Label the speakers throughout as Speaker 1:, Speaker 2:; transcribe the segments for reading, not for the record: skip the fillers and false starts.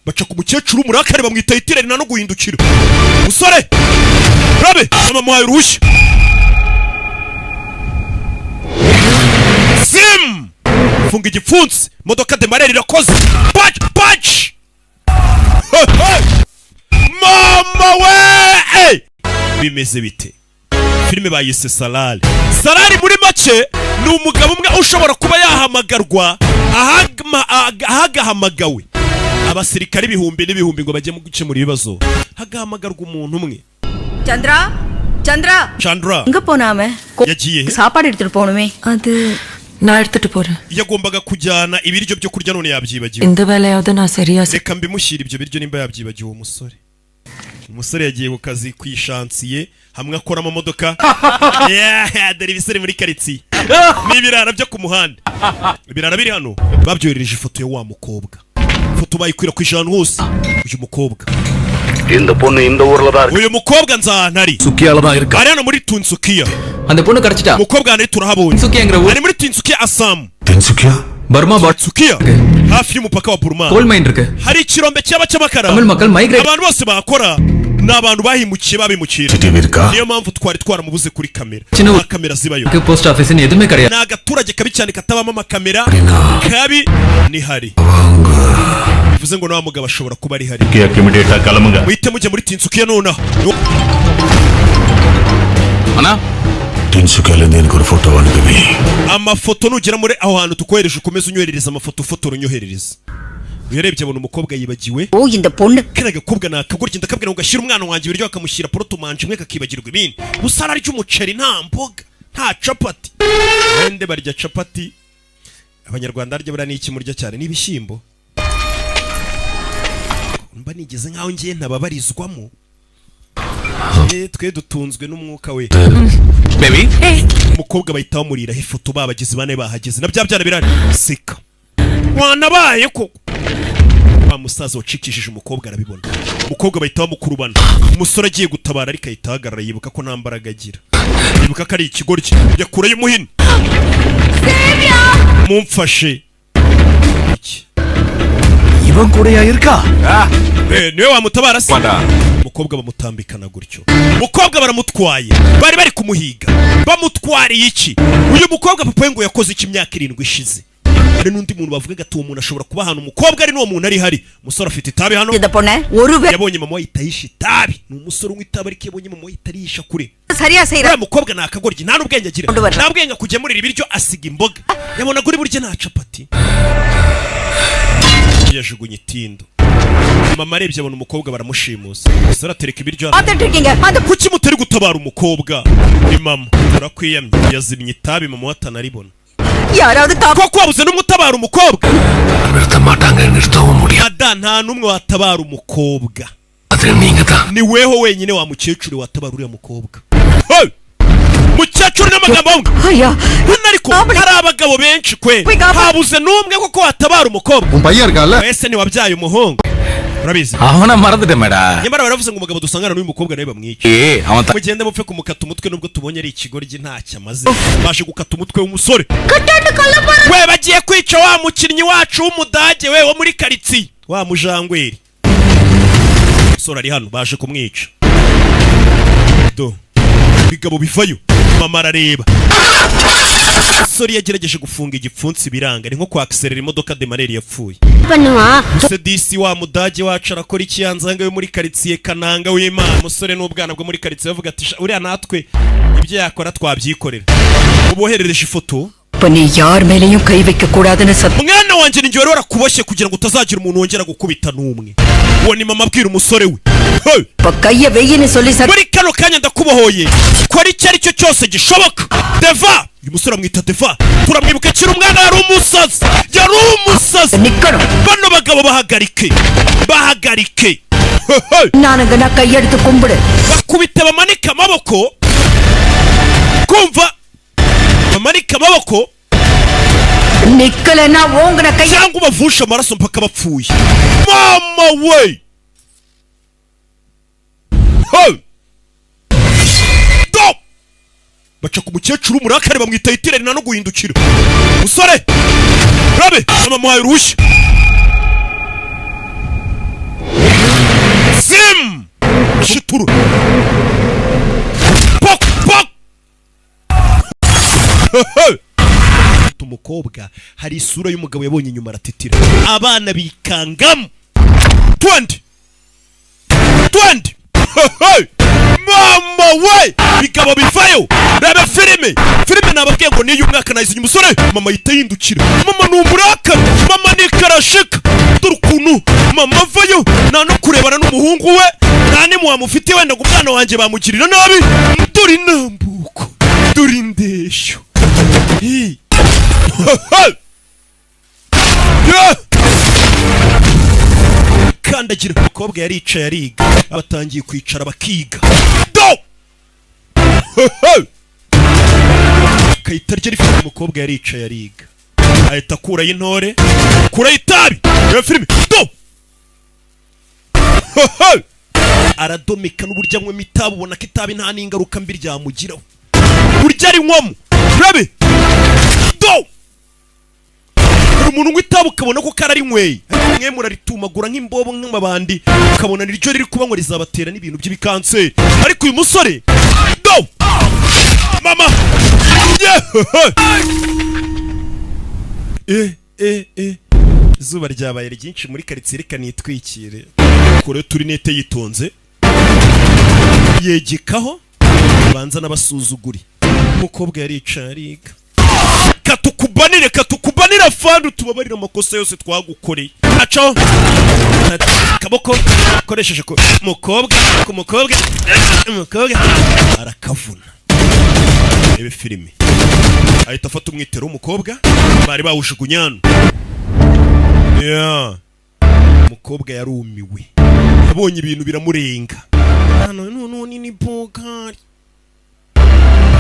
Speaker 1: Baca ku mukecuru w'umurakare, bamwita Hitireri no guhindukira. Musore rabe, mama muhaye uruhushya. Sim, funga igipfunsi, modoka démarrer irakoze. Paci paci. Hey, hey! Mama we! Hey! Bimeze bite? Filime bayise Salari. Salari muri make ni umugabo umwe ushobora kuba yahamagarwa ahagahamagawe abasirikare ibihumbi n'ibihumbi ngo bajye mu gukemura ibibazo, hagahamagarwa umuntu umwe.
Speaker 2: Chandra, Chandra.
Speaker 1: Chandra.
Speaker 2: எங்க போனா அவன்?
Speaker 1: Yagiye he?
Speaker 2: சாப்பாடு எடுத்துட்டு போகணுமே.
Speaker 3: அது நான் எடுத்துட்டு போறேன்.
Speaker 1: Yagombaga kujyana ibiryo byo kurya, none yabyibagiwe.
Speaker 3: இந்த வேலையாவது நான் சரியா செ-
Speaker 1: Reka mbimushyire ibyo biryo nimba yabyibagiwe. Uwo musore, umusore yagiye ku kazi ku ishansiye hamwe akora amamodoka. Yeah, dore ibisore muri karitsiye ni ibirara byo ku muhanda. Ibirara biri hano babyoherereje ifoto ya wa mukobwa, ifoto bayikwirakwije ahantu hose. Uyu mukobwa
Speaker 4: இந்த பொண்ணு இந்த ஊர்ல தான் இருக்கு.
Speaker 1: Uyu mukobwa nzahana ari.
Speaker 4: சுக்கியால தான் இருக்கா.
Speaker 1: Ari hano muri Tunsukiya.
Speaker 5: அந்த பொண்ணு கிடைச்சிட்டா.
Speaker 1: Umukobwa hano ari turahabonye.
Speaker 5: Tinsukiyaங்கிற ஊர்
Speaker 1: Ari muri Tinsukiya, Assam.
Speaker 4: Tinsukia.
Speaker 5: Burma
Speaker 1: Tinsukiya, hafi y'umupaka wa Burma.
Speaker 5: Coal mine இருக்கு.
Speaker 1: Hari ikirombe cyaba cy'amakara.
Speaker 5: Tamil மக்கள் migrate
Speaker 1: Abantu bose bahakora ni abantu bahimukiye, babimukira.
Speaker 4: TV இருக்கா?
Speaker 1: Niyo mpamvu twari twaramubuze kuri kamera.
Speaker 5: Kino-
Speaker 1: Nta kamera zibayo.
Speaker 5: Post office எதுவுமே கிடையாது.
Speaker 1: Ni agaturage kabi cyane, katabamo amakamera, kabi ni hari. Bivuze ngo na wa mugabo ashobora kuba ari hari.
Speaker 4: இமிடியேட்டா கிளம்புங்க.
Speaker 1: Muhite mujya muri Tinsukiya nonaha.
Speaker 5: Anna.
Speaker 4: தின்சுக்கியால இருந்து எனக்கு ஒரு போட்டோ அனுப்புவி.
Speaker 1: Amafoto nugera muri aho hantu tukohereje, ukomeze unyoherereza amafoto, ufotora unyoherereza. Uyarebye abona umukobwa yibagiwe.
Speaker 2: ஓ, இந்த பொண்ணு.
Speaker 1: Kariya gakobwa ni akagoryi, ndakabwira ngo gashyire umwana wanjye ibiryo, bakamushyira porotomanje imwe, kakibagirwa ibindi. Gusa ararya umuceri, nta mboga, nta capati. Wende barya capati. Abanyarwanda harya buriya ni iki murya cyane? Ni ibishyimbo. Mba nigeze nkaho ngiye ntababarizwamo. Eh, twe dutunzwe n'umwuka we.
Speaker 5: Baby.
Speaker 1: Umukobwa bahita bamuriraho ifoto, babagizi bane bahageze na bya byana birari seka wanabaye koko. Wa musaza wacikishije umukobwa arabibona, umukobwa bahita bamukurubana. Umusore agiye gutabara ariko ahita ahagarara, yibuka ko nta mbaraga agira, yibuka ko ari ikigoryi. Yakurayo umuhini. Mumfashe iki?
Speaker 4: இவன் கூடயா இருக்கா?
Speaker 1: Eh, niwe wamutabara se? Umukobwa bamutambikana gutyo, umukobwa baramutwaye. Bari bari kumuhiga, bamutwariye iki? Uyu mukobwa papa we ngo yakoze iki imyaka 7 ishize? Hari n'undi muntu bavugaga ati uwo muntu ashobora kuba ahantu umukobwa ari, n'uwo muntu ari hari. Umusore afite itabi hano.
Speaker 2: இந்த பொண்ண ஒரு வே-
Speaker 1: Yabonye mama we ahita yisha itabi. Ni umusore unywa itabi, ariko yabonye mama we ahita arisha kure.
Speaker 2: சரியா செய்யற.
Speaker 1: Uriya mukobwa ni akagoryi, nta n'ubwenge agira. Nta bwenge akugemurira ibiryo asiga imboga, yabonaga uri buryo nta capati. Yajugunye itindo. Mama arebye abona umukobwa baramushimusa. Umusore atereka ibiryo hano.
Speaker 2: பாத்துட்டு இருக்கீங்க அந்த
Speaker 1: Kuki mutari gutabara umukobwa? Ni mama turakwiyamye. Yazimye itabi, mama we atanaribona.
Speaker 2: யாராவது காப்பா
Speaker 1: Koko wabuze n'umwe utabara umukobwa?
Speaker 4: நிறுத்த மாட்டாங்க, நிறுத்தவும் முடியாது.
Speaker 1: Ada, nta n'umwe watabara umukobwa.
Speaker 4: அது நீங்க தான்.
Speaker 1: Ni weho wenyine wa mukecuru watabara uriya mukobwa. Hey! Mukecuru n'amagambo amwe.
Speaker 2: ஐயா.
Speaker 1: Hano ariko hari abagabo benshi kwe, habuze n'umwe koko watabara umukobwa?
Speaker 6: உன் பையன் இருக்கான்ல.
Speaker 1: Wese ntiwabyaye umuhungu, urabizi.
Speaker 5: அவனை மறந்துட்டேன் madam.
Speaker 1: Nyamara baravuze ngo umugabo dusangana n'uyu mukobwa nawe bamwice.
Speaker 5: ஏ அவன் த-
Speaker 1: Mugende mupfe kumukata umutwe, nubwo tubonye ari ikigoryi ntacyo amaze. Baje gukata umutwe w'umusore we. Bagiye kwica wa mukinnyi wacu w'umudage we wo muri karitsiye, wa mujangweri. Umusore ari hano, baje kumwica. Do bigabo bivayo, mama arareba. Umusore yagerageje gufunga igipfunsi biranga, ni nko kwakiserera imodoka, démarreur yapfuye.
Speaker 7: பண்ணுவான்.
Speaker 1: Se disi wa mudage wacu arakora iki yanzanga yo muri karitsiye kananga w'Imana? Umusore n'ubwana bwo muri karitsiye bavuga ati: "Sha, uriya natwe ibyo yakora twabyikorera." Uboherereje ifoto.
Speaker 2: இப்ப நீ யார் மேலையும் கை வைக்க கூடாதுன்னு சத்
Speaker 1: Mwana wanjye, ni njye wari warakuboshye kugira ngo utazagira umuntu wongera gukubita n'umwe. Uwo ni mama abwira umusore we. Hey!
Speaker 2: இப்ப கைய வெயின்னு சொல்லி சத்
Speaker 1: Muri kano kanya ndakubohoye, kora icyo ari cyo cyose gishoboka. Deva, uyu musore amwita Deva, turamwibuka akiri umwana, yari umusazi, yari umusazi.
Speaker 2: நிக்கணும்.
Speaker 1: Bano bagabo bahagarike, bahagarike. Hey, hey!
Speaker 2: நானுங்கன்னா கையெடுத்து கும்பிடு.
Speaker 1: Bakubite, bamanike amaboko, kumva, bamanike amaboko.
Speaker 2: நிக்கலன்னா ஓங்குன கைய
Speaker 1: Cyangwa ubavushe amaraso mpaka bapfuye. Mama we! Hey! Do! Baca ku mukecuru w'umurakare, bamwita Hitireri no guhindukira. Musore rabe, mama muhaye uruhushya. Simu shituru pok pok. Umukobwa hari isura y'umugabo yabonye inyuma, aratitira, abana bikangamo. 20 20, mama we, bikaba bivayo. Reba filime, filime nababwiye ngo niyo umwaka nayizinye. Umusore mama yita yindukira, mama ni umurakara, mama ni karashika. Dore ukuntu mama avayo, nta no kurebana n'umuhungu we, nta n'imwe wenda ngo umwana wanjye bamugirira nabi. Dore intambuko, dore indeshyo. Hi. Yeah! Kandagira. Umukobwa yaricaye ariga, batangiye kwicara bakiga. Do kayita rye rifite. Umukobwa yaricaye ariga, ahita akurayo intore, akurayo itabi. Reba filime. Do aradomeka n'uburyo anywamo itabi, ubona ko itabi nta n'ingaruka mbi ryamugiraho buryo arinywamo. Rabe do, hari umuntu unywa itabi ukabona ko kararinyweye, ariko mwe muraritumagura nk'imbobo, nk'amabandi, ukabona niryo riri kuba ngo rizabatera n'ibintu by'ibikanseri. Ariko uyu musore do, mama, yeah! Eh eh eh, izuba ryabaye ryinshi muri karitsiye, reka nitwikire. Kure turi nete yitonze yegekaho, banza n'abasuzuguri. Umukobwa yaricaye ariga. Katukubanire, katukubanire afande, utubabarire amakosa yose twagukoreye. Acaho akaboko akoresheje ku mukobwa, ku mukobwa, umukobwa arakavuna. Rebe filime. Ahita afata umwitero w'umukobwa bari bawujugunye hano. Yeah. Umukobwa yarumiwe, yabonye ibintu biramurenga. Hano none ni bogari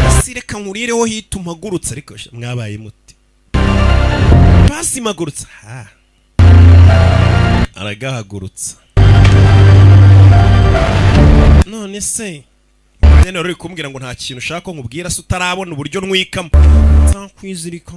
Speaker 1: basi, reka nkurireho hita umpagurutse. Ariko sha, mwabaye muti basi mpagurutse ha, aragahagurutsa. None se nyine wari uri kumbwira ngo nta kintu ushaka ko nkubwira se, utarabona uburyo ntwikamo? Nzakwizirika.